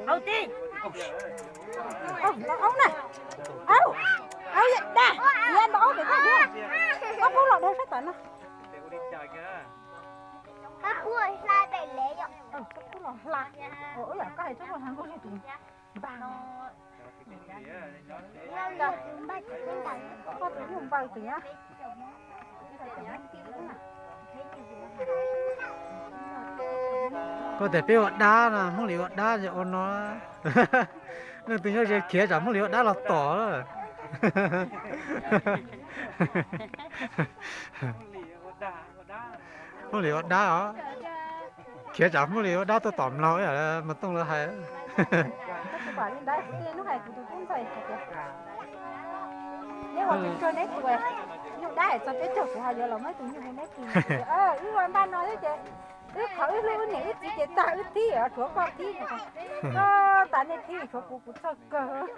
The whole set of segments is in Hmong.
Au ti. Au, ntaus aub na. Au, au, ya da, ya ntaus aub pem koj thiab. Koj pub los dhau sab tom no. Koj pub los hla. Ua, ib yam koj hais txhob ua hla nkauj li tus npag. Koj tus nyuj npaws tus nyab. Koj tias peb ua dab no, Hmoob Lis ua dab ces ua no. Leej twg nyob ze khiav tsam Hmoob Lis ua dab los tom. Hmoob Lis ua dab os. Khiav tsam Hmoob Lis ua dab tuaj tom mlaug ib yam li Mas Tooj lawv hais. Neb ua tus tsawg neb tus, nyuj dab txog peb caug kuv ho yuav los muab tus nyuj hu neb tus. Wb ua npaj no thiab ces wb qhov wb hlub wb niam wb txiv ces tag wb thib, tshuav koj thib. Koj tas nej thib tshuav kuv, kuv txhawj kawg.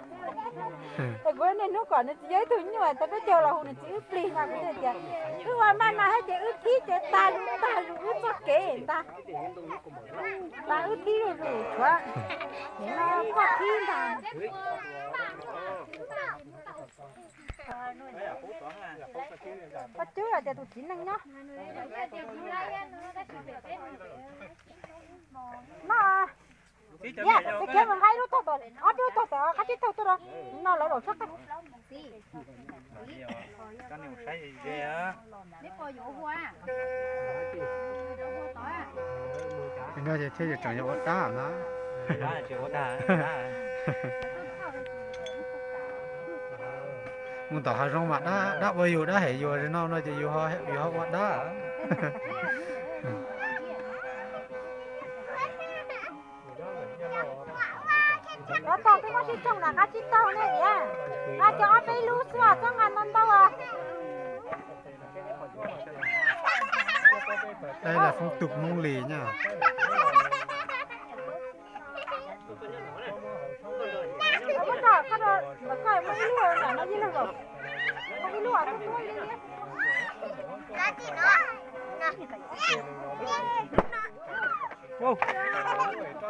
Es kuv niaj hnub kom nws txiv yog ib tug nyuj txog peb caug los hu nws txiv wb plig no kuv thiaj tias wb ua npaj no thiab ces wb thib ces tag lus tag lus wb txoj kev ntag. Tas wb thib zuj zus tshuav nim no koj thib ntag. Koj cub hais tias tus txiv neej nyob. No, yam, khiav mus nqa ib lub tog tom, ob lub tog tom qab tsib taug tuaj rau no lawv zaum tshab qeej. No ces thiaj tseem yuav ua dab na. Mus tom hav zoov mas dab, dab ua yus dab hem yus, no no ces yus ho ua dab. Ob tog twb muab sib tshooj nram qab tsib taug ne, nqa cov ob peb lub xwb txhob nqa ntau ntau. Đây là phong tục Hmoob Lis nha.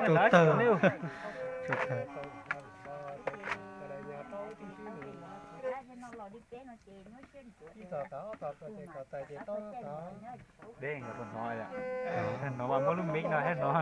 Tus tawg. Deb, hnov mas muab lub mic no thiab hnov.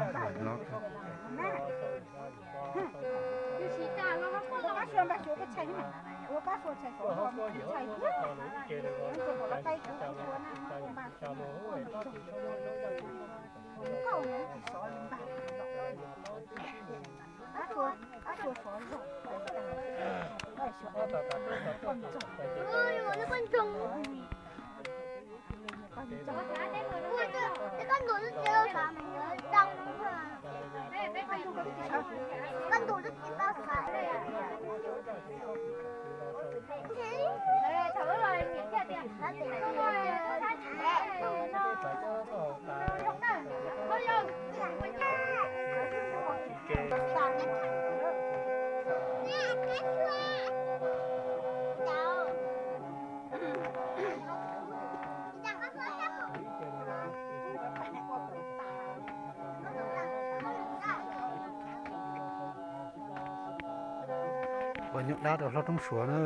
Ua nyuj dab rau hlob roob Suav na.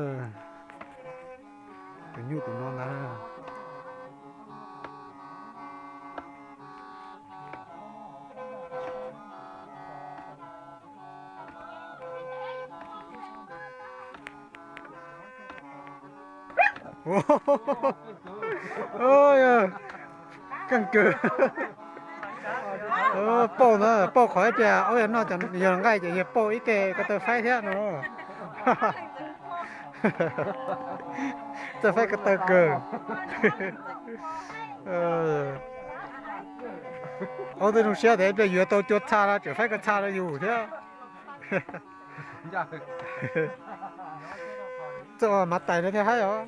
Tus nyuj tus no ntag. Keej kawg. Pauj na, pauj qhov ib pliag, yog noj cov yog nqaij ces yog pauj ib ke ko taw faib thiab no. Txawj faib ko taw kawg. Ua tej zoo siab tias ib pliag yuav tau cua txha los tseem faib ko txha rau yus thiab. Txawj ua mav tais no thiaj haib os.